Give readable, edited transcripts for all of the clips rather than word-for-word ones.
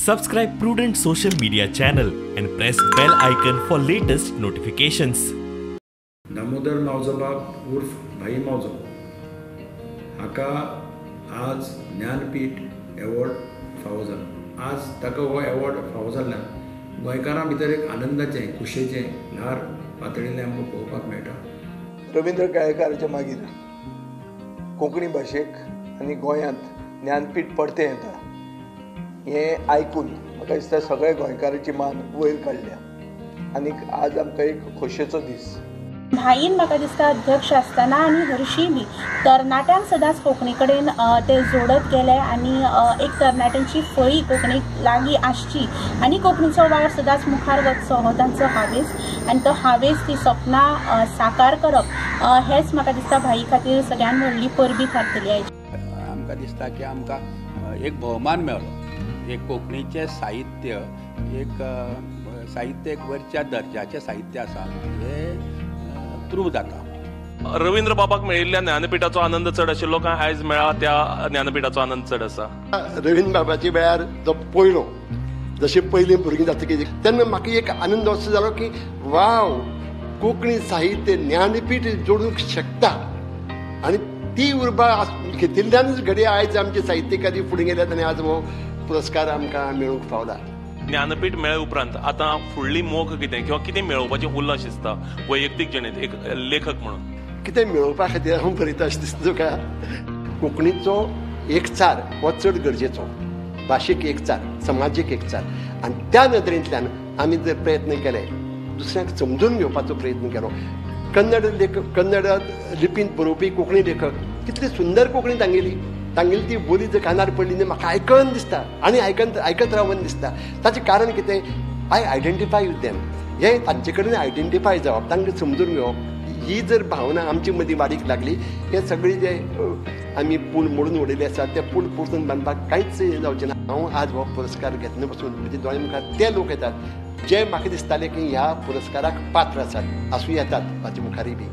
Subscribe Prudent Social Media channel and press bell icon for latest notifications. Damodar मावजोबाब उर्फ भाई मावजो हाका आज Jnanpith award फावो जाला. आज ताका हो एवॉर्ड फावो जाल्ल्यान गोंयकारां भितर एक आनंदाचें खुशयेचें ल्हार पातळिल्लें आमकां पळोवपाक मेळटा. रवींद्र केळेकाराच्या मागीर कोंकणी भाशेक आनी गोंयांत ज्ञानपीठ परतें येता हें आयकून म्हाका दिसता सगळ्या गोंयकाराची मान वयर काडल्या आनी आज आमकां एक खोशयेचो दीस. भाईन म्हाका दिसता अध्यक्ष आसतना आनी हरशीं बी तरणाट्यांक सदांच कोंकणी कडेन ते जोडत गेले आनी एक तरणाट्यांची फळी कोंकणीक लागीं आसची आनी कोंकणीचो वावर सदांच मुखार वचचो हो तांचो हावेस आनी तो हावेस ती सपनां साकार करप हेंच म्हाका दिसता भाई खातीर सगळ्यान व्हडली परबी थारतली आयची. आमकां दिसता की आमकां एक भोवमान मेळ्ळो, एक कोंकणीचें साहित्य एक साहित्य एक वरच्या दर्जाचें साहित्य आसा हें प्रूव जाता. रवींद्र बाबाक मेळिल्ल्या ज्ञानपीठाचो आनंद चड आशिल्लो काय आयज मेळ्ळा त्या ज्ञानपीठाचो आनंद चड आसा? रवींद्र बाबाच्या वेळार जो पयलो जशें पयलीं भुरगीं जातकीर तेन्ना म्हाका एक आनंद असो जालो की वाव, कोंकणी साहित्य ज्ञानपीठ जोडूंक शकता आनी ती उर्बा घेतिल्ल्यानच घडये आयज आमचे साहित्यकारी फुडें गेल्यात आनी आज हो पुरस्कार आमकां मेळूंक पावला. ज्ञानपीठ मेळ्ळे उपरांत आतां फुडली मोख कितें किंवा कितें मेळोवपाचें उरलां अशें दिसता वैयक्तीक जिणेंत एक लेखक म्हणून? कितें मेळोवपा खातीर हांव बरयता अशें दिसता तुका? कोंकणीचो एकचार हो चड गरजेचो, भाशीक एकचार, समाजीक एकचार, आनी त्या नदरेंतल्यान आमी जर प्रयत्न केले, दुसऱ्यांक समजून घेवपाचो प्रयत्न केलो. कन्नड लेखक, कन्नड लिपींत बरोवपी कोंकणी लेखक कितली सुंदर कोंकणी तांगेली, तांगेली ती बोली जर कानार पडली न्ही म्हाका आयकन दिसता आनी आयकत रावन दिसता. ताचें कारण कितें? I identify with them. हें तांचे कडेन आयडेंटिफाय जावप, तांकां समजून घेवप, ही जर भावना आमचे मदीं वाडीक लागली, हे सगळे जे आमी पूल मोडून उडयले आसात ते पूल परतून बांदपाक कांयच जावचें ना. हांव आज हो पुरस्कार घेतना पसून म्हज्या दोळ्या मुखार ते लोक येतात जे म्हाका दिसताले की ह्या पुरस्काराक पात्र आसात, आसूं येतात म्हाजे मुखारय बी.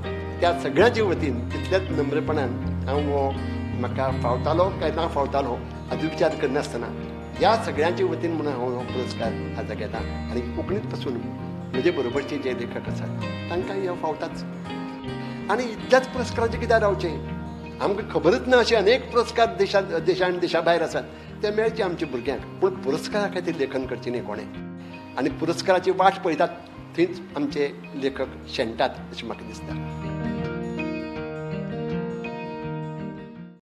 त्या सगळ्यांचे वतीन तितल्याच नम्रपणान हांव हो म्हाका फावतालो काय ना फावतालो हाजो विचार करनासतना ह्या सगळ्यांचे वतीन म्हणून हांव हो पुरस्कार आज घेता. आनी कोंकणीत पसून म्हजे बरोबरचे जे लेखक आसात तांकां हे फावताच. आनी इतल्याच पुरस्काराचें कित्याक रावचें? आमकां खबरच ना अशे अनेक पुरस्कार देशा आनी देशा भायर आसात, ते मेळचे आमच्या भुरग्यांक. पूण पुरस्कारा खातीर लेखन करचें न्ही कोणें, आनी पुरस्काराची वाट पळयतात थंयच आमचे लेखक शेणटात अशें म्हाका दिसता.